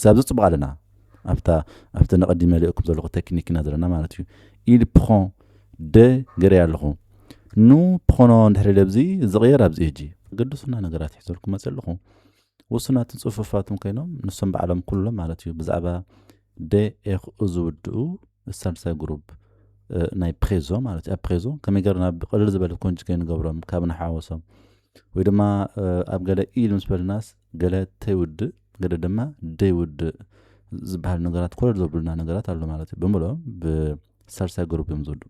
ሳብዚ ጽቡቕ ኣለና። ኣብታ ኣብቲ ነቐዲመ ልእኩም ዘለኹ ቴክኒክ ኢና ዘለና ማለት እዩ። Il prend de ገይረ ኣለኹ። Nous prenons እንድሕር ኢለ ኣብዚ ዝቕየር ኣብዚ ሕጂ ገድሱና ነገራት ሒዘልኩም መጸ ኣለኹ። ውሱናትን ጽፉፋትን ኮይኖም ንሶም ባዕሎም ኩሎም ማለት እዩ ብዛዕባ ደ ኤኽ ዝውድኡ ሳልሳይ ግሩፕ ናይ ፕሬዞ ማለት እዩ። ኣብ ፕሬዞ ከመይ ገርና ብቅልል ዝበለ ኮንጅ ከይንገብሮም ካብ ንሓወሶም ወይ ድማ ኣብ ገለ ኢል ምስ በልናስ ገለ ተይውድእ ገለ ድማ ደይውድእ ዝበሃል ነገራት ኮለል ዘብሉና ነገራት ኣሎ ማለት እዩ። ብምሎም ብሳልሳይ ግሩፕ እዮም ዝውድኡ።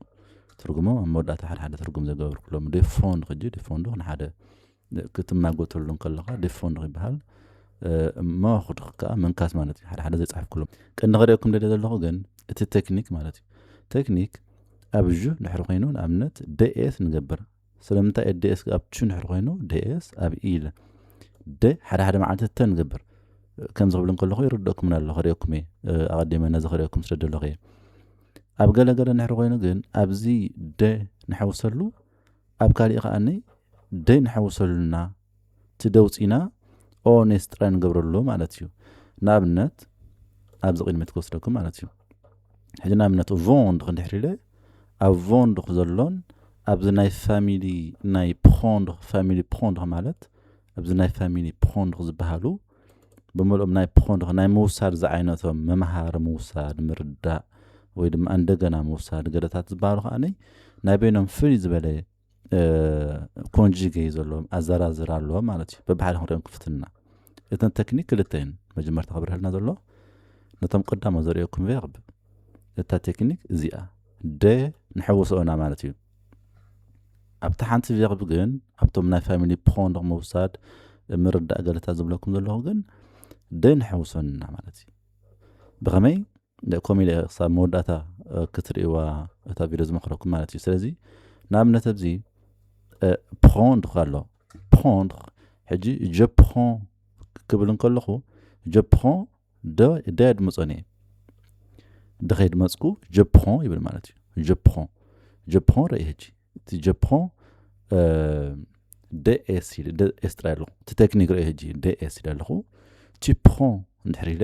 ትርጉሞም ኣብ መወዳእታ ሓደ ሓደ ትርጉም ዘገብር ኩሎም ዴፎንድ ሕጂ ዴፎንዶ ንሓደ ክትማጎተሉ እንከለኻ ዴፎንዶ ይበሃል። እሞ ክድኽ ከዓ መንካስ ማለት እዩ። ሓደ ሓደ ዘይጻሕፍኩሎም ቅድሚ ከርእየኩም ደለ ዘለኹ ግን እቲ ቴክኒክ ማለት እዩ። ቴክኒክ ኣብ ዥ ድሕሪ ኮይኑ ንኣብነት ደኤስ ንገብር። ስለምንታይ ደኤስ ኣብ ቹ ድሕሪ ኮይኑ ደኤስ ኣብ ኢል ደ ሓደ ሓደ መዓልቲ ተ ንገብር። ከምዚ ክብል እንከለኹ ይርደኩም ኣሎ ከርእየኩም እየ። ኣቐዲመ ነዚ ከርእየኩም ስለ ደለኹ እየ። ኣብ ገለገለ ንሕሪ ኮይኑ ግን ኣብዚ ደ ንሐውሰሉ ኣብ ካሊእ ከዓኒ ደ ንሐውሰሉና ትደውፂና ኦኔስ ጥራይ ንገብረሉ ማለት እዩ። ንኣብነት ኣብዚ ቅድሚት ክወስደኩም ማለት እዩ። ሕጂ ንኣብነት ቮንድ ክንድሕር ኢለ ኣብ ቮንድ ዘሎን ኣብዚ ናይ ፋሚሊ ናይ ፕሮንድ ፋሚሊ ፕሮንድ ማለት ኣብዚ ናይ ፋሚሊ ፕሮንድ ዝበሃሉ ብምልኦም ናይ ፕሮንድ ናይ ምውሳድ ዝዓይነቶም መምሃር ምውሳድ ምርዳእ ወይ ድማ እንደገና ምውሳድ ገለታት ዝበሃሉ ከዓኒ ናይ በይኖም ፍልይ ዝበለ ኮንጂጌ ዘለዎም ኣዘራዝር ኣለዎም ማለት እዩ። በብሓደ ክንሪኦም ክፍትና እተን ቴክኒክ ክልተ እየን። መጀመርታ ክብርሃልና ዘሎ ነቶም ቀዳሞ ዘርእየኩም ቬርብ እታ ቴክኒክ እዚኣ ደ ንሐውስኦና ማለት እዩ። ኣብታ ሓንቲ ቬርብ ግን ኣብቶም ናይ ፋሚሊ ፕሮንድ ምውሳድ ምርዳእ ገለታት ዝብለኩም ዘለኹ ግን ደ ንሐውሰና ማለት እዩ። ብኸመይ ከምኡ ኢለ ክሳብ መወዳእታ ክትርእይዋ እታ ቪድዮ ዝመኽረኩም ማለት እዩ። ስለዚ ንኣብነት ኣብዚ ፕሮንድ ኣሎ። ፕሮንድ ሕጂ ጀ ፕሮን ክብል እንከለኹ ጀ ፕሮን ደ የድመፆን እየ። ደ ከይድመፅኩ ጀ ፕሮን ይብል ማለት እዩ። ጀ ፕሮን ጀ ፕሮን ርኢ ሕጂ እቲ ጀ ፕሮን ደኤስ ኢለ ደኤስ ጥራይ ኣለኹ። እቲ ቴክኒክ ርኢ ሕጂ ደኤስ ኢለ ኣለኹ። ቲ ፕሮን እንድሕር ኢለ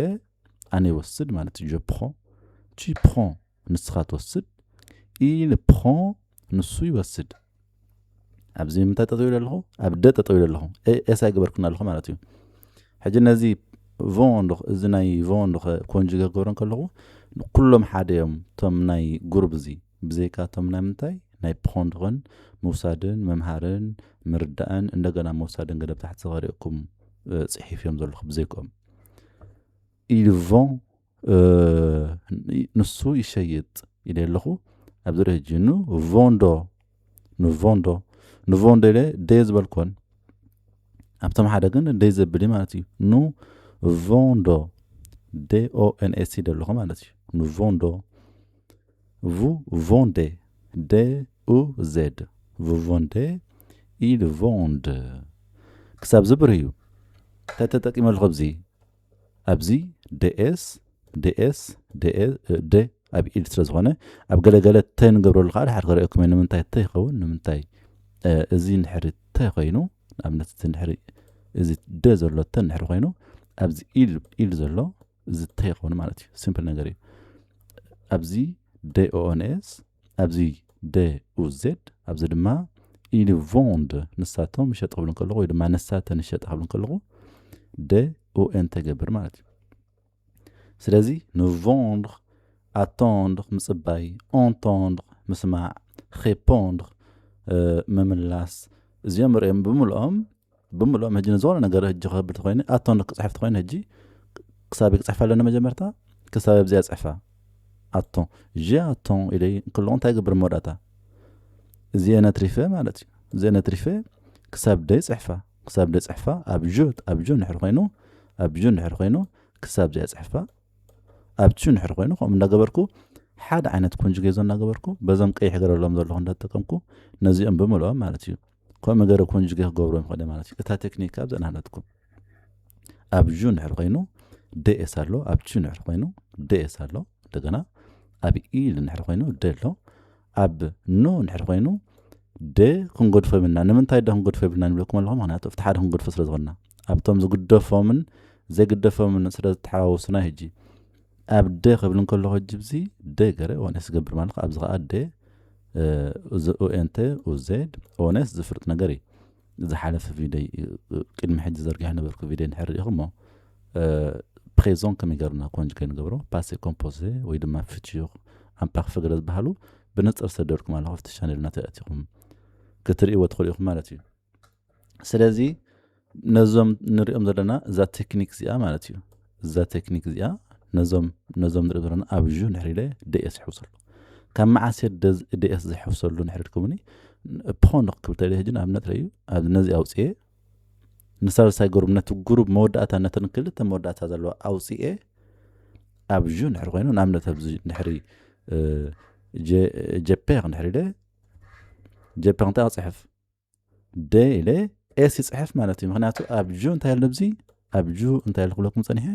ኣነ ይወስድ ማለት እዩ። ጀ ፕሮን ቲ ፕሮን ንስኻ ትወስድ። ኢል ፕሮን ንሱ ይወስድ። ኣብዚ ምንታይ ጠጠው ኢለ ኣለኹ? ኣብ ደ ጠጠው ኢለ ኣለኹ። ኤስ ኣይገበርኩን ኣለኹ ማለት እዩ። ሕጂ ነዚ ቮንዶ እዚ ናይ ቮንዶ ኮንጁጌ ክገብሮ ከለኹ ኩሎም ሓደ እዮም። እቶም ናይ ግሩፕ እዚ ብዘይካ እቶም ናይ ምንታይ ናይ ፕሮንድኽን ምውሳድን ምምሃርን ምርዳእን እንደገና ምውሳድን ገለ ብታሕቲ ዝኸሪእኩም ፅሒፍ እዮም ዘለኹ ብዘይክኦም ኢልቮን ንሱ ይሸይጥ ኢለ ኣለኹ። ኣብዚ ርእ ሕጂ ኑ ቮንዶ ንቮንዶ ንቮንዶ ኢለ ደይ ዝበልኮን ኣብቶም ሓደ ግን ደይ ዘብል እዩ ማለት እዩ። ኑ ቮንዶ ዴ ኦ ኤን ኤስ ሲ ደለኹ ማለት እዩ። ንቮንዶ ቭ ቮንዴ ዴ ኡ ዜድ ቭ ቮንዴ ኢል ቮንድ ክሳብ ዝብር እዩ። እንታይ ተጠቂመ ኣለኹ ኣብዚ ኣብዚ ዴኤስ ዴኤስ ዴ ኣብ ኢድ ስለ ዝኾነ ኣብ ገለገለ ተ ንገብረሉ ከዓ ድሓር ክርእየኩም እየ። ንምንታይ ተ ይኸውን ንምንታይ እዚ እንድሕሪ ተ ኮይኑ ንኣብነት እዚ እንድሕሪ እዚ ደ ዘሎ ተ እንድሕሪ ኮይኑ ኣብዚ ኢል ኢል ዘሎ እዚ ተ ይኸውን ማለት እዩ። ሲምፕል ነገር እዩ። ኣብዚ ዴ ኦንኤስ ኣብዚ ደ ኡዜድ ኣብዚ ድማ ኢል ቮንድ ንሳቶም ይሸጥ ክብሉ ከለኹ ወይ ድማ ንሳተን ይሸጥ ክብሉ ከለኹ ደ ኡኤን ተገብር ማለት እዩ። ስለዚ ንቮንድ ኣቶንድ ምፅባይ ኦንቶንድ ምስማዕ ኼፖንድ ምምላስ እዚኦም ርእዮም ብምልኦም ብምልኦም ሕጂ ንዝኾነ ነገር ሕጂ ክብል ተኮይነ ኣቶንድ ክፅሕፍ ተኮይነ ሕጂ ክሳብ ክፅሕፍ ኣለኒ መጀመርታ ክሳብ ኣብዚኣ ፅሕፋ ኣቶ ጂ ኣቶ ኢለ እንከለኹ እንታይ ይገብር መወዳእታ እዚኤ ነትሪፈ ማለት እዩ። እዚኤ ነትሪፈ ክሳብ ደይ ፅሕፋ ክሳብ ደይ ፅሕፋ ኣብ ጆ ኣብ ጆ ንድሕር ኮይኑ ኣብ ጆ ንድሕር ኮይኑ ክሳብ እዚኣ ፅሕፋ ኣብ ቹ ንድሕር ኮይኑ ከምኡ እንዳገበርኩ ሓደ ዓይነት ኮንጁጌዞ እናገበርኩ በዞም ቀይሕ ገረሎም ዘለኹ እንዳተጠቀምኩ ነዚኦም ብምልኦም ማለት እዩ። ከምኡ ገረ ኮንጁጌ ክገብሮም ይኽእል ማለት እዩ። እታ ቴክኒክ ኣብዛ ናሃለትኩም ኣብ ዩ ንድሕር ኮይኑ ደኤስ ኣሎ ኣብ ቹ ንድሕር ኮይኑ ደኤስ ኣሎ እንደገና ኣብ ኢል ንድሕር ኮይኑ ደ ኣሎ ኣብ ኖ ንድሕር ኮይኑ ደ ክንገድፎ ይብልና። ንምንታይ ደ ክንገድፎ ይብልና ንብለኩም ኣለኹ? ምክንያቱ ኣብቲ ሓደ ክንገድፎ ስለ ዝኾንና ኣብቶም ዝግደፎምን ዘይግደፎምን ስለ ዝተሓዋወሱና ሕጂ ኣብ ደ ክብል እንከሎ ሕጂ ብዚ ደ ገረ ኦን ኤስ ዝገብር ማለት ኣብዚ ከዓ ደ ኡንተ ኡዜድ ኦን ኤስ ዝፍርጥ ነገር እዩ። ዝሓለፈ ቪደይ ቅድሚ ሕጂ ዘርጊሐ ነበርኩ ቪደይ እንድሕር ሪኢኹሞ ፕሬዞን ከመይ ገርና ኮንጅገ ንገብሮ ፓሴ ኮምፖዜ ወይ ድማ ፍትዮ ኣምፓክፈ ገለ ዝበሃሉ ብንፅር ሰደድኩም ኣለኹ ኣብቲ ቻነልና ተኣቲኹም ክትርእይዎ ትኽእሉ ኢኹም ማለት እዩ። ስለዚ ነዞም ንሪኦም ዘለና እዛ ቴክኒክ እዚኣ ማለት እዩ። እዛ ቴክኒክ እዚኣ ነዞም ነዞም ንሪኦም ዘለና ኣብ ዩ ንሕሪለ ደኤስ ይሕውሰሉ ካብ መዓሴ ደኤስ ዝሕውሰሉ ንሕሪድኩምኒ ፖንክ ክብል ተለ ሕጂ ንኣብነት ረዩ ነዚ ኣውፅኤ ንሳልሳይ ግሩብ ነቲ ግሩብ መወዳእታ ነተን ክልተ መወዳእታ ዘለዋ ኣውፅኤ ኣብ ዩ ንሕሪ ኮይኑ ንኣብነት ኣብዚ ንሕሪ ጀፔክ ንሕሪ ኢለ ጀፔክ እንታይ ክፅሕፍ ደ ኢለ ኤስ ይፅሕፍ ማለት እዩ። ምክንያቱ ኣብ ዩ እንታይ ኣሎ ኣብዚ ኣብ ዩ እንታይ ኣሎ ክብለኩም ፀኒሐ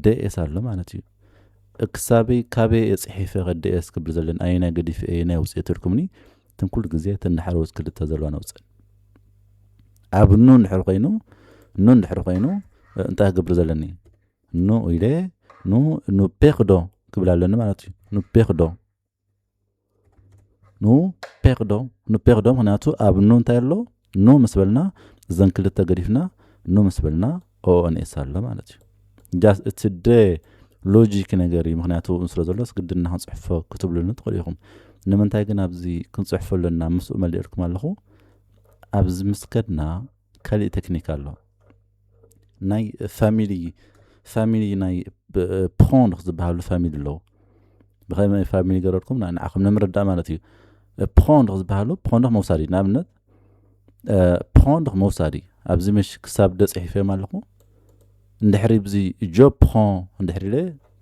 ደ ኤስ ኣሎ ማለት እዩ። ክሳበይ ካበይ እየ ፅሒፈ ከ ደ ኤስ ክብል ዘለን ኣየናይ ገዲፍ ኣየናይ ውፅእ ትልኩምኒ እትን ኩሉ ግዜ ተናሓረውዝ ክልተ ዘለዋ ነውፅእ ኣብ ኑ እንድሕር ኮይኑ ኑ እንድሕር ኮይኑ እንታይ ክገብር ዘለኒ ኑ ኢለ ኑ ኑ ፔክዶ ክብል ኣለኒ ማለት እዩ። ኑ ፔክዶ ኑ ፔክዶ ኑ ፔክዶ ምክንያቱ ኣብ ኑ እንታይ ኣሎ ኑ ምስ በልና እዘን ክልተ ገዲፍና ኑ ምስ በልና ኦኦንኤስ ኣሎ ማለት እዩ። ጃስ እቲ ደ ሎጂክ ነገር እዩ። ምክንያቱ ስለ ዘሎ ግድና ክንፅሕፎ ክትብሉኒ ትኽእሉ ኢኹም። ንምንታይ ግን ኣብዚ ክንፅሕፎ ኣለና ምስኡ መሊእልኩም ኣለኹ። ኣብዚ ምስ ከድና ካሊእ ቴክኒክ ኣሎ። ናይ ፋሚሊ ፋሚሊ ናይ ፕሮንክ ዝበሃሉ ፋሚሊ ኣለዉ። ብኸመይ ፋሚሊ ገረድኩም ንዓኹም ንምርዳእ ማለት እዩ። ፕሮንክ ዝበሃሉ ፕሮንክ መውሳድ እዩ። ንኣብነት ፕሮንክ መውሳድ እዩ። ኣብዚ ምሽ ክሳብ ደ ፅሒፈዮም ኣለኹ። እንድሕሪ ብዚ ጆ ፕሮን እንድሕሪ ኢለ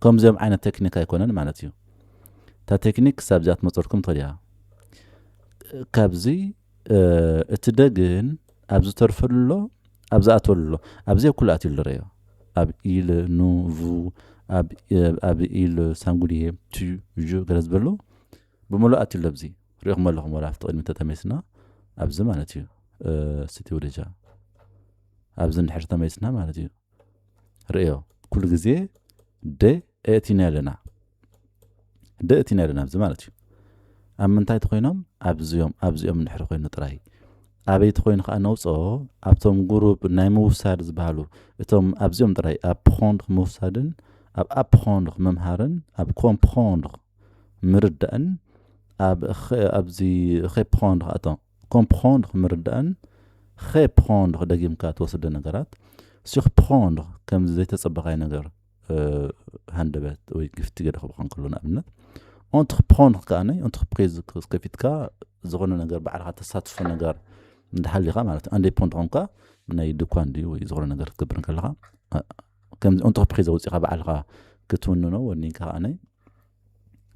ከምዚኦም ዓይነት ቴክኒክ ኣይኮነን ማለት እዩ። እታ ቴክኒክ ክሳብ እዚኣ ትመፀልኩም ትኽእል እያ። ካብዚ እቲ ደ ግን ኣብ ዝተርፈሉ ኣሎ ኣብ ዝኣተሉ ኣሎ ኣብዚ ኣብ ኩሉ ኣትዩ ኣሎ ረዮ ኣብ ኢል ኑ ቭ ኣብ ኢል ሳንጉሊየ ቱ ዥ ገለ ዝበሉ ብምሉእ ኣትዩ ኣሎ ኣብዚ ሪኢኹም ኣለኹም ወላ ኣብቲ ቅድሚ ተተመይስና ኣብዚ ማለት እዩ ስቲ ወደጃ ኣብዚ እንድሕር ተመይስና ማለት እዩ ርእዮ ኩሉ ግዜ ደ እእቲና ኣለና ደ እእቲና ኣለና ኣብዚ ማለት እዩ ኣብ ምንታይ ተኮይኖም ኣብዚኦም ኣብዚኦም እንድሕር ኮይኑ ጥራይ ኣበይ ተኮይኑ ከዓ ነውፅኦ ኣብቶም ጉሩብ ናይ ምውሳድ ዝበሃሉ እቶም ኣብዚኦም ጥራይ ኣብ ፕሮንድ ምውሳድን ኣብ ኣፕሮንድ ምምሃርን ኣብ ኮምፕሮንድ ምርዳእን ኣብዚ ሬፕሮንድ ከኣቶም ኮምፕሮንድ ምርዳእን ሬፕሮንድ ደጊምካ ትወስደ ነገራት ሲክፕሮንድ ከምዚ ዘይተፀበኻይ ነገር ሃንደበት ወይ ግፍቲ ገለ ክብልካ እንከሎ ንኣብነት ኦንትርፕሮንድ ከኣነ ኦንትርፕሪዝ ከፊትካ ዝኾነ ነገር ባዕልካ ተሳትፎ ነገር እንዳሃሊካ ማለት እዩ ኣንደይ ፖንድ ኾንካ ናይ ድኳን ድዩ ወይ ዝኾነ ነገር ክትገብር ከለካ ከምዚ ኦንትርፕሪዝ ኣውፂኻ ባዕልካ ክትውንኖ ወኒንካ ከኣነ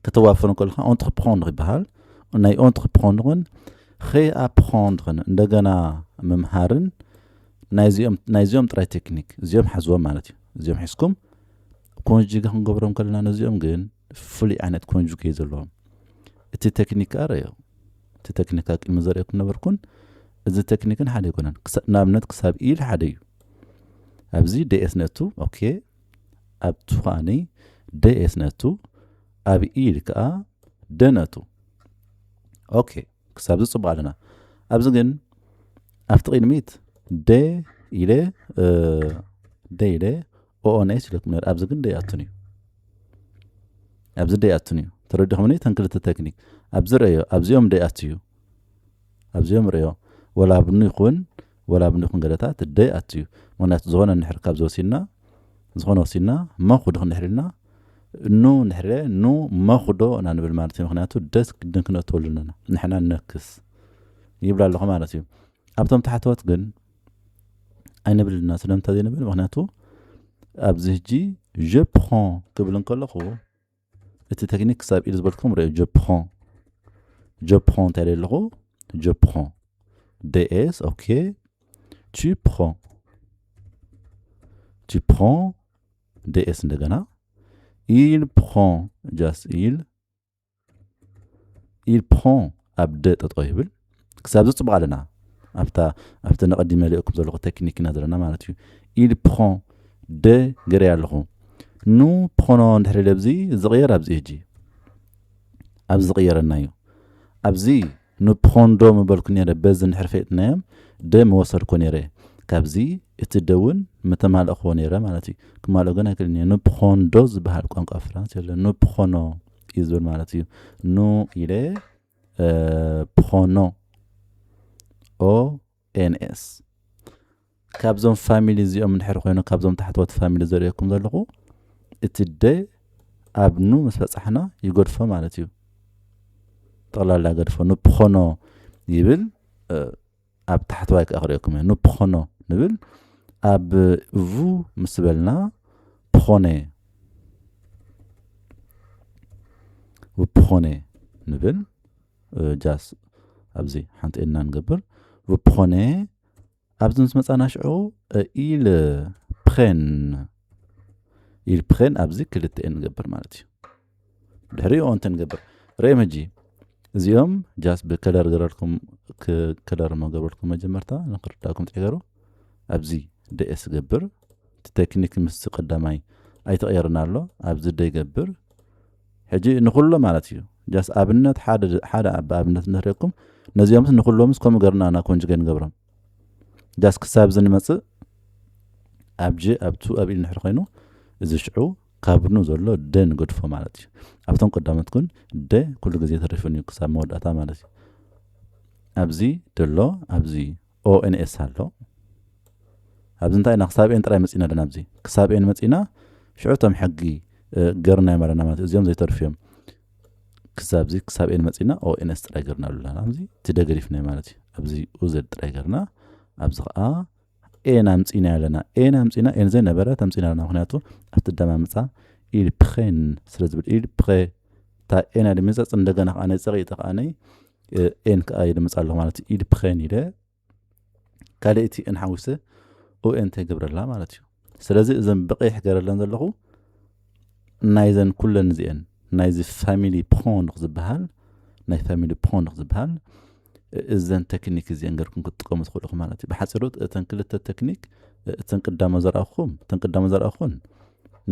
ከተዋፍር ከለካ ኦንትርፕሮንድ ይበሃል ናይ ኦንትርፕሮንድ እውን ኸይ ኣፕሮንድ እንደገና ምምሃርን ናይዚኦም ጥራይ ቴክኒክ እዚኦም ሓዝዎም ማለት እዩ እዚኦም ሒዝኩም ኮንጅገ ክንገብሮም ከለና ነዚኦም ግን ፍሉይ ዓይነት ኮንጅጌ ዘለዎም እቲ ቴክኒክ ኣረዮ እቲ ቴክኒክ ቅድሚ ዘርእኩም ነበርኩን እዚ ቴክኒክን ሓደ ይኮነን ንኣብነት ክሳብ ኢል ሓደ እዩ ኣብዚ ደኤስ ነቱ ኦኬ ኣብቱ ከዓኒ ደኤስ ነቱ ኣብ ኢል ከዓ ደነቱ ኦኬ ክሳብ ዝፅቡቅ ኣለና ኣብዚ ግን ኣብቲ ቅድሚት ደ ኢለ ደ ኢለ ኦኦንኤስ ኢለኩም ነር ኣብዚ ግን ደይኣቱን እዩ ኣብዚ ደይኣቱን እዩ ተረዲኹምኒ ተን ክልተ ቴክኒክ ኣብዚ ረዮ ኣብዚኦም ደይኣቱ እዩ ኣብዚኦም ረዮ ወላ ብኑ ይኹን ወላ ብኑ ይኹን ገለታት ደይኣቱ እዩ ምክንያቱ ዝኾነ እንድሕር ካብ ዝወሲድና ዝኾነ ወሲድና መኹ ድኽ እንድሕር ኢልና ኑ እንድሕር ኑ መኹዶ እና ንብል ማለት እዩ ምክንያቱ ደስ ግድን ክነእተወሉ ኣለና ንሕና ነክስ ይብላ ኣለኹ ማለት እዩ ኣብቶም ታሕተወት ግን ኣይንብልና ስለምንታይ ዘይንብል ምክንያቱ ኣብዚ ሕጂ ጀፕሮን ክብል እንከለኹ እቲ ቴክኒክ ክሳብ ኢድ ዝበልኩም ርእ ጀፕሮን ጀፕሮን እንታይ ኣለኹ ጀፕሮን ዴኤስ ኦኬ tu prends tu prends ዴኤስ እንደገና il prend just il il prend ኣብ ደ ጠጠው ይብል ክሳብ ዝፅቡቅ ኣለና ኣብታ ኣብቲ ንቀዲም መሊእኩም ዘለኹ ቴክኒክ ኢና ዘለና ማለት እዩ il prend ደ ገይረ ኣለኹ። ኑ ፕኾኖ እንድሕር ኢለ ኣብዚ ዝቕየር ኣብዚ ሕጂ ኣብዚ ዝቕየረና እዩ። ኣብዚ ንፕኾንዶ ምበልኩ ነይረ፣ በዚ እንድሕር ፈይጥናዮም ደ መወሰድኮ ነይረ። ካብዚ እቲ ደ እውን ምተማልእኽዎ ነይረ ማለት እዩ። ክማልኦ ግን ኣይክእልን እየ። ንፕኾንዶ ዝበሃል ቋንቋ ፍራንስ የለን። ንፕኾኖ እዩ ዝብል ማለት እዩ። ኑ ኢለ ፕኾኖ ኦ ኤን ኤስ ካብዞም ፋሚሊ እዚኦም እንድሕር ኮይኑ ካብዞም ታሕተዎት ፋሚሊ ዘርእየኩም ዘለኹ እቲ ደ ኣብ ኑ ምስ በጻሕና ይገድፎ ማለት እዩ። ጠቕላላ ገድፎ ንፕኾኖ ይብል። ኣብ ታሕተዋይ ከዓ ክርእየኩም እየ። ንፕኾኖ ንብል ኣብ ቭ ምስ በልና ፕኾነ ውፕኾነ ንብል። ጃስ ኣብዚ ሓንቲ ኤንና ንገብር ውፕኾነ ኣብዚ ምስ መጻና ሽዑ ኢል ፕሬን ኢል ፕሬን ኣብዚ ክልተ ኤን ንገብር ማለት እዩ። ድሕሪኡ ኦንተ ንገብር። ርኤም ሕጂ እዚኦም ጃስ ብከለር ገረልኩም ከለር መገበልኩም መጀመርታ ንክርዳኩም ጥዕገሩ ኣብዚ ደኤስ ገብር እቲ ቴክኒክ ምስ ቀዳማይ ኣይተቐየርን ኣሎ ኣብዚ ደይ ገብር ሕጂ ንኩሎ ማለት እዩ። ጃስ ኣብነት ሓደ ብኣብነት ንህረኩም ነዚኦምስ ንኩሎምስ ከምኡ ገርና ና ኮንጅገ ንገብሮም ጃስ ክሳብ እዚ ንመፅእ ኣብ ጀ ኣብ ቱ ኣብ ኢል ንሕር ኮይኑ እዚ ሽዑ ካብ ኑ ዘሎ ደ ንገድፎ ማለት እዩ። ኣብቶም ቀዳመት ግን ደ ኩሉ ግዜ ተሪፉን እዩ ክሳብ መወዳእታ ማለት እዩ። ኣብዚ ደሎ ኣብዚ ኦኤንኤስ ኣሎ። ኣብዚ እንታይ ኢና ክሳብ ኤን ጥራይ መፂና ኣለና። ኣብዚ ክሳብ ኤን መፂና ሽዑ እቶም ሕጊ ገርና እዮም ኣለና ማለት እዚኦም ዘይተርፉ እዮም። ክሳብ እዚ ክሳብ ኤን መፂና ኦኤንኤስ ጥራይ ገርና ኣለና። ኣብዚ እቲ ደገዲፍና ማለት እዩ። ኣብዚ ኡዘድ ጥራይ ገርና ኣብዚ ከዓ ኤን ኣምፂና ኣለና። ኤን ኣምፂና ኤን ዘይነበረት ኣምፂና ኣለና። ምክንያቱ ኣብቲ ደማምፃ ኢል ፕሬን ስለ ዝብል ኢል ፕሬ እታ ኤን ኣድሚፀፅ እንደገና ከዓ ነይ ፀቂጠ ከዓ ነይ ኤን ከዓ ይድምፅ ኣለኹ ማለት እዩ። ኢል ፕሬን ኢለ ካልእቲ ኤን ሓዊሰ ኦኤን ተገብረላ ማለት እዩ። ስለዚ እዘን ብቀይሕ ገረለን ዘለኹ ናይዘን ኩለን እዚአን ናይዚ ፋሚሊ ፕሮንክ ዝበሃል ናይ ፋሚሊ ፕሮንክ ዝበሃል እዘን ቴክኒክ እዚአን ገርኩም ክትጥቀሙ ትኽእሉ ኢኹም ማለት እዩ። ብሓፂሩ እተን ክልተ ቴክኒክ እተን ቅዳሞ ዘርኣኹም እተን ቅዳሞ ዘርኣኹን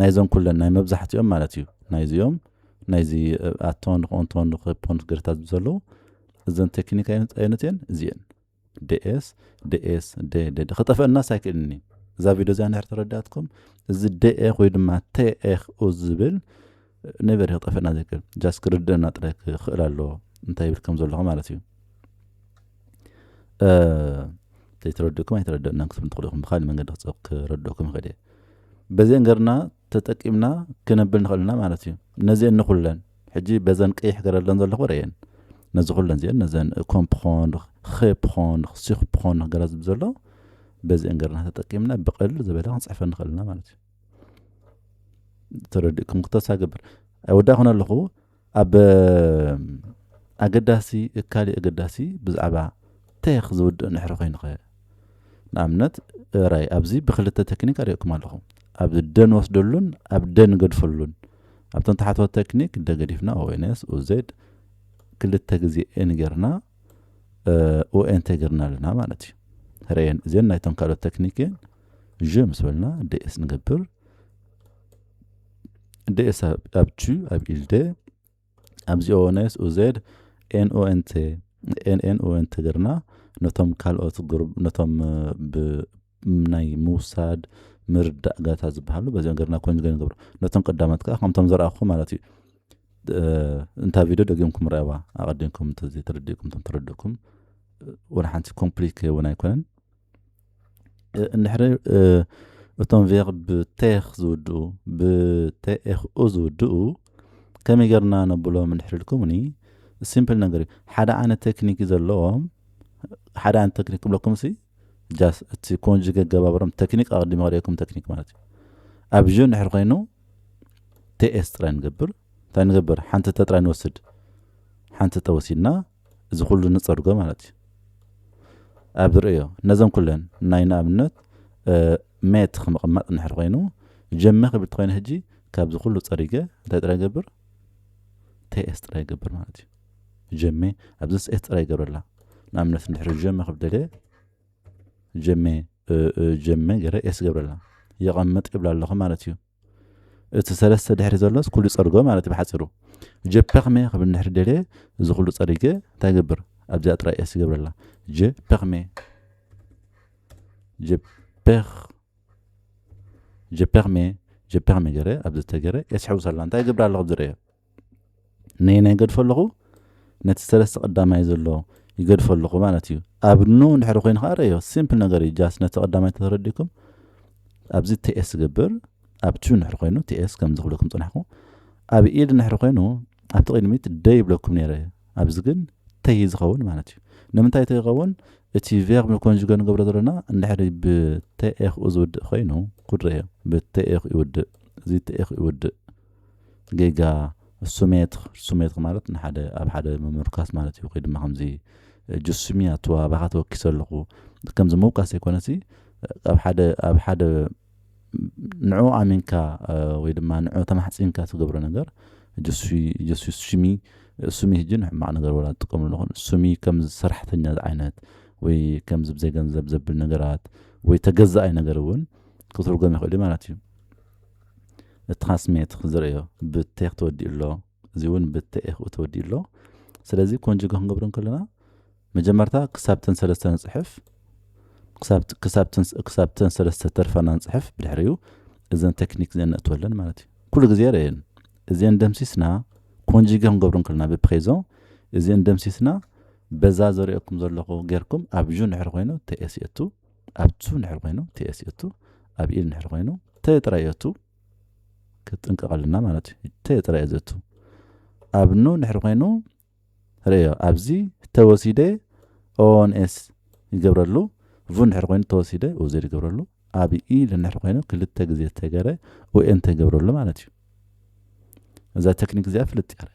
ናይዞም ኩለን ናይ መብዛሕትኦም ማለት እዩ ናይዚኦም ናይዚ ኣቶን ኦንቶን ፖንት ገርታት ዘለዉ እዘን ቴክኒክ ኣይነት እየን እዚአን ዴኤስ ዴኤስ ዴ ዴ ዴ ክጠፈእና ሳይክልኒ እዛ ቪድዮ እዚኣ ንሕር ተረዳእትኩም እዚ ዴኤ ወይ ድማ ቴኤክ ኡ ዝብል ኔቨር ክጠፈእና ዘይክእል ጃስ ክርድእና ጥራይ ክኽእል ኣለዎ እንታይ ይብል ከም ዘለኹ ማለት እዩ። ተይተረድእኩም ኣይተረደእናን ክትብል ትኽእሉ ኢኹም ብካሊእ መንገዲ ክረድእኩም ይኽእል እየ። በዚአን ገርና ተጠቂምና ክነብል ንኽእል ኢና ማለት እዩ። ነዚአን ንኹለን ሕጂ በዘን ቀይሕ ገረለን ዘለኹ ርእየን ነዚ ኩለን እዚአን ነዘን ኮምፕሮንድ ሬፕሮንድ ሲክፕሮንድ ገራ ዝብል ዘሎ በዚአን ገርና ተጠቂምና ብቐል ዝበለ ክንፅሕፈ ንኽእል ኢና ማለት እዩ። ተረዲእኩም ክተሳ ገብር ኣይወዳእኹን ኣለኹ ኣብ ኣገዳሲ ካልእ ኣገዳሲ ብዛዕባ ቴክ ዝውድእ ንሕሪ ኮይንኸ ንኣብነት ራይ ኣብዚ ብክልተ ቴክኒክ ኣሪእኩም ኣለኹ ኣብ ደ ንወስደሉን ኣብ ደ ንገድፈሉን ኣብተን ተሓትወት ቴክኒክ ደ ገዲፍና ኦኤንኤስ ኡዜድ ክልተ ግዜ ኤን ጌርና ኦኤን ተጌርና ኣለና ማለት እዩ። ርኤን እዚን ናይቶም ካልኦት ቴክኒክ እየን። ዥ ምስ በልና ዴኤስ ንገብር ዴኤስ ኣብ ቹ ኣብ ኢልደ ኣብዚ ኦኤንኤስ ኡዜድ ኤንኦኤንቴ ኤንኤንኦኤን ተገርና ነቶም ካልኦት ግሩብ ነቶም ናይ ምውሳድ ምርዳእ ጋታ ዝበሃሉ በዚኦም ገርና ኮንጅገ ንገብሮ ነቶም ቀዳማት ከዓ ከምቶም ዘረኣኹ ማለት እዩ። እንታ ቪድዮ ደጊምኩም ረኣዋ ኣቐዲምኩም እንተዘይተረዲእኩም እንቶም ተረዲእኩም ወላ ሓንቲ ኮምፕሊት ከይውን ኣይኮነን። እንድሕሪ እቶም ቬርብ ቴክ ዝውድኡ ብቴኤክ ኡ ዝውድኡ ከመይ ገርና ነብሎም እንድሕሪ ኢልኩምኒ ሲምፕል ነገር እዩ። ሓደ ዓይነት ቴክኒክ እዩ ዘለዎም። ሓደ ዓይነት ቴክኒክ ክብለኩም ሲ ጃስ እቲ ኮንጅገ ገባብሮም ቴክኒክ ኣቐዲመ ክርእየኩም ቴክኒክ ማለት እዩ። ኣብ ዥ እንድሕሪ ኮይኑ ቴኤስ ጥራይ ንገብር እንታይ ንገብር ሓንቲ ተ ጥራይ ንወስድ ሓንቲ ተ ወሲድና እዚ ኩሉ ንፀርጎ ማለት እዩ። ኣብ ዝርእዮ ነዘን ኩለን ናይ ንኣብነት ሜት ክምቕማጥ እንድሕር ኮይኑ ጀመ ክብል ተኮይነ ሕጂ ካብዚ ኩሉ ፀሪገ እንታይ ጥራይ ገብር ቴኤስ ጥራይ ገብር ማለት እዩ። ጀመ ኣብዚ ኤስ ጥራይ ገብረላ ንኣብነት እንድሕር ጀመ ክብል ደልየ ጀመ ጀመ ገረ ኤስ ገብረላ የቐምጥ ይብላ ኣለኹ ማለት እዩ። እቲ ሰለስተ ድሕሪ ዘሎስ ኩሉ ጸርጎ ማለት እዩ ብሓጺሩ። ጀፐኽሜ ክብል እንድሕር ደልየ፣ እዚ ኩሉ ጸሪገ እንታይ ይገብር? ኣብዚኣ ጥራይ ኤስ ይገብረላ። ጀፐኽሜ፣ ጀፐኽ፣ ጀፐኽሜ፣ ጀፐኽሜ ገረ፣ ኣብዚ ተገረ ኤስ ይሕውሰላ። እንታይ ይገብር ኣለኹ ዝርእዮ? ነየናይ ይገድፎ ኣለኹ? ነቲ ሰለስተ ቀዳማይ ዘሎ ይገድፎ ኣለኹ ማለት እዩ። ኣብ ኑ እንድሕር ኮይኑ ከዓ ረእዮ። ሲምፕል ነገር እዩ። ጃስት ነቲ ቀዳማይ ተረዲእኩም፣ ኣብዚ ቲኤስ ዝገብር፣ ኣብ ቱ እንድሕር ኮይኑ ቲኤስ ከም ዝኽብለኩም ጽናሕኩ። ኣብ ኢድ እንድሕር ኮይኑ፣ ኣብቲ ቅድሚት ደ ይብለኩም ነይረ። ኣብዚ ግን ተይ ዝኸውን ማለት እዩ። ንምንታይ ተይ ይኸውን? እቲ ቬርብ ኮንጁገ ንገብሮ ዘለና እንድሕር ብተኤኽኡ ዝውድእ ኮይኑ፣ ኩድረዮ ብተኤኽኡ ይውድእ። እዚ ተኤኽኡ ይውድእ። ጌጋ፣ ሱሜትኽ፣ ሱሜትኽ ማለት ንሓደ፣ ኣብ ሓደ ምምርካስ ማለት እዩ። ወይ ድማ ከምዚ ጅሱሚ ኣተዋባኻ ተወኪሰ ኣለኹ። ከምዚ ምውቃስ ኣይኮነሲ፣ ኣብ ሓደ፣ ኣብ ሓደ ንዑ ኣሚንካ፣ እ፣ ወይ ድማ ንዑ ተማሕጺንካ ትገብሮ ነገር፣ ጅሱሚ፣ ጅሱሚ፣ ሱሚ፣ ሱሚ ህጂ ንሕማቕ ነገር ወላ ትጥቀምሉ ኣለኹም። ሱሚ ከም ሰራሕተኛ ዓይነት ወይ ከም ብዘይ ገንዘብ ዘብል ነገራት ወይ ተገዛኣይ ነገር እውን ክትርጎም ይኽእል እዩ ማለት እዩ። እቲ ካስሜት ዝርእዮ ብቴኽ ተወዲኡ ኣሎ፣ እዚ እውን ብቴኤኽ ተወዲኡ ኣሎ። ስለዚ ኮንጁገ ክንገብሮ እንከለና መጀመርታ ክሳብ ተን ሰለስተ ንጽሕፍ፣ ክሳብ፣ ክሳብ ተን፣ ክሳብ ተን ሰለስተ ተርፋና ንጽሕፍ፣ ብድሕሪኡ እዘን ቴክኒክ እዚአን ነእትወለን ማለት እዩ። ኩሉ ግዜ ርእየን። እዚአን ደምሲስና፣ ኮንጁገ ክንገብሮ እንከለና ብፕሬዞ፣ እዚአን ደምሲስና፣ በዛ ዘርእየኩም ዘለኹ ጌርኩም፣ ኣብ ዩ እንድሕር ኮይኑ ቲኤስ የእቱ፣ ኣብ ቱ እንድሕር ኮይኑ ቲኤስ የእቱ፣ ኣብ ኢል እንድሕር ኮይኑ ተ ጥራይ የእቱ፣ ክጥንቀቐልና ማለት እዩ። ተ ጥራይ የእቱ። ኣብ ኑ እንድሕር ኮይኑ፣ ርእዮ፣ ኣብዚ ተወሲደ ኦን ኤስ ይገብረሉ፣ ቡ እንድሕር ኮይኑ ተወሲደ ኡዜድ ይገብረሉ፣ ኣብ ኢል እንድሕር ኮይኑ ክልተ ግዜ ተገረ ኡኤን ተገብረሉ ማለት እዩ። እዛ ቴክኒክ እዚኣ ፍልጥ እያ።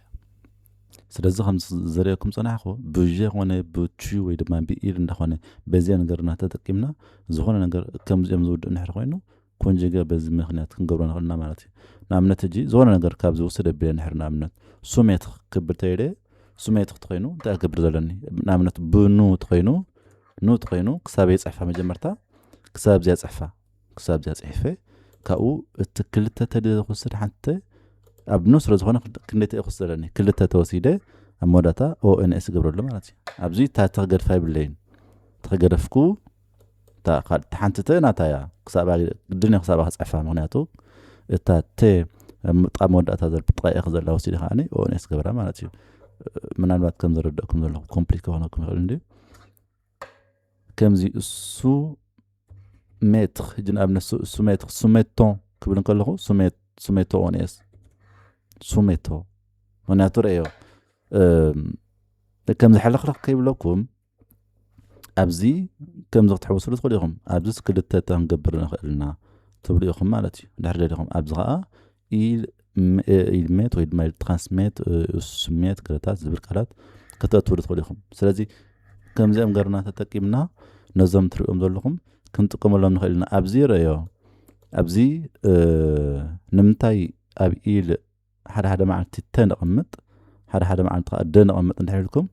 ስለዚ ከም ዘርእየኩም ጸናሕኩ፣ ብዩ ኮነ ብቹ ወይ ድማ ብኢል እንዳኾነ በዚኣ ነገር እናተጠቂምና ዝኾነ ነገር ከምዚኦም ዝውድእ እንድሕር ኮይኑ ኮንጁገ በዚ ምኽንያት ክንገብሮ ንኽእል ኢና ማለት እዩ። ንኣብነት ሕጂ ዝኾነ ነገር ካብ ዝውስድ ኣቢለ እንድሕር ንኣብነት ሱሜትኽ ክብል ተይደ፣ ሱሜትኽ ተኾይኑ እንታይ ክገብር ዘለኒ? ንኣብነት ብኑ ተኾይኑ፣ ኑ ተኾይኑ ክሳብ የጽሕፋ መጀመርታ፣ ክሳብ እዚኣ ጽሕፋ፣ ክሳብ እዚኣ ጽሒፈ፣ ካብኡ እቲ ክልተ ተደ ዝወስድ ሓንቲ ኣብ ኑ ስለ ዝኾነ ክንደይ ተእኹስ ዘለኒ? ክልተ ተወሲደ ኣብ መወዳእታ ኦኤንኤስ ይገብረሉ ማለት እዩ። ኣብዚ እታ ተኽገድፋ ይብለይን። ተኽገደፍኩ፣ እታ ካል-፣ እታ ሓንቲ ተ ናታ እያ። ክሳብ ግድን እየ ክሳብ ክጽሕፋ፣ ምኽንያቱ እታ ተ ኣብ መወዳእታ ዘል-፣ ጥቓ ኢኻ ዘላ ወሲደ ከዓኒ ኦኤንኤስ ገብራ ማለት እዩ። ምናልባት ከም ዘረደእኩም ዘለኹ ኮምፕሊት ክኾነኩም ይኽእል እንድዩ። ከምዚ እሱ ሜትር፣ ሕጂ ንኣብነት ሱ-፣ እሱ ሜትር፣ ሱሜቶ ክብል እንከለኹ፣ ሱሜት-፣ ሱሜቶ ኦንኤስ፣ ሱሜቶ። ምኽንያቱ ረእዮ፣ እም፣ ከምዚ ሕልኽልኽ ከይብለኩም፣ ኣብዚ ከምዚ ክትሕውስሉ ትኽእሉ ኢኹም። ኣብዚስ ክልተ ክንገብር ንኽእል ኢና ትብሉ ኢኹም ማለት እዩ። ድሕሪ ደሊኹም፣ ኣብዚ ኸዓ ኢል ም-፣ እ፣ ኢል ሜት ወይ ድማ ኢል ትራንስሜት፣ እ፣ እሱ ስሜት፣ ገለታት ዝብል ቃላት ከተእትውሉ ትኽእሉ ኢኹም። ስለዚ ከምዚኦም ገርና ተጠቂምና ነዞም ትሪእዎም ዘለኹም ክንጥቀመሎም ንኽእል ኢና። ኣብዚ ረዮ፣ ኣብዚ፣ እ፣ ንምንታይ ኣብ ኢል ሓደ ሓደ መዓልቲ ተ ነቐምጥ፣ ሓደ ሓደ መዓልቲ ኸዓ ደ ነቐምጥ እንድሕር ኢልኩም፣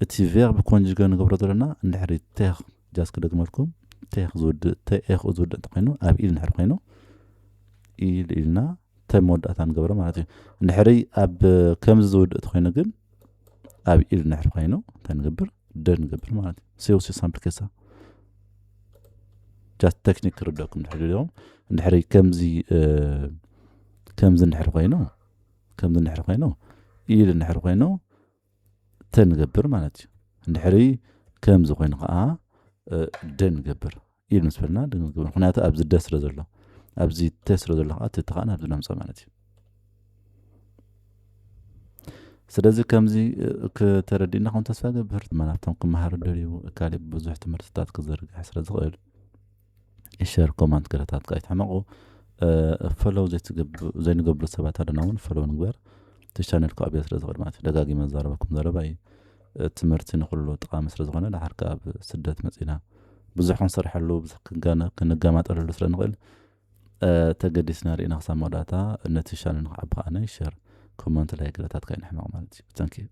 እቲ ቬርብ ኮንጁገ ንገብሮ ዘለና እንድሕሪ ቴኽ፣ ጃስ ክደግመልኩም፣ ቴኽ ዝውድእ፣ ተ ኤኽ ዝውድእ እንተኾይኑ፣ ኣብ ኢል እንድሕር ኮይኑ፣ ኢል ኢልና ተ መወዳእታ ንገብሮ ማለት እዩ። እንድሕሪ ኣብ ከምዚ ዝውድእ እንተኾይኑ ግን፣ ኣብ ኢል እንድሕር ኮይኑ፣ እንታይ ንገብር? ደ ንገብር ማለት እዩ። ሴው ሴ ሳምፕል ኬሳ። ጃስት ቴክኒክ ክርደኩም እንድሕር ኢልኩም፣ እንድሕሪ ከምዚ፣ እ፣ ከምዚ እንድሕር ኮይኑ፣ ከምዚ እንድሕር ኮይኑ፣ ኢል እንድሕር ኮይኑ፣ ተ ንገብር ማለት እዩ። እንድሕሪ ከምዚ ኮይኑ ኸዓ፣ እ፣ ደ ንገብር። ኢል ምስ በልና ደ ንገብር። ምኽንያቱ ኣብዚ ደ ስለ ዘሎ፣ ኣብዚ ተ ስለ ዘሎ ኸዓ፣ ተ ኸዓ ናብዚ ነምፅኦ ማለት እዩ። ስለዚ ከምዚ፣ እ፣ ከተረዲእና ከም ተስፋ ገብር። ድማ ናብቶም ክመሃሩ ደልዩ፣ ካሊእ ብዙሕ ትምህርትታት ክዘርግሕ ስለ ዝኽእል፣ ሸር፣ ኮማንት ገለታት ከኣ ኣይትሕመቑ። እ፣ ፎሎው ዘይትገብሩ፣ ዘይንገብሩ ሰባት ኣለና እውን ፎሎው ንግበር። እቲ ቻነል ክዓብዮ ስለ ዝኽእል ማለት እዩ። ደጋጊመ ዝዛረበኩም ዘረባ እዩ። እ፣ ትምህርቲ ንኹሉ ጠቓሚ ስለ ዝኾነ፣ ደሓር ከኣ ኣብ ስደት መጺና ብዙሕ ክንሰርሐሉ፣ ብዙሕ ክንጋነ-፣ ክንገማጠለሉ ስለ ንኽእል፣ እ፣ ተገዲስና ርኢና ክሳብ መወዳእታ ነቲ ቻነል ንኽዓቢ ከኣ ናይ ሸር፣ ኮመንት፣ ላይክ ገለታት ከኣ ኣይንሕመቕ ማለት እዩ። ታንክ ዩ።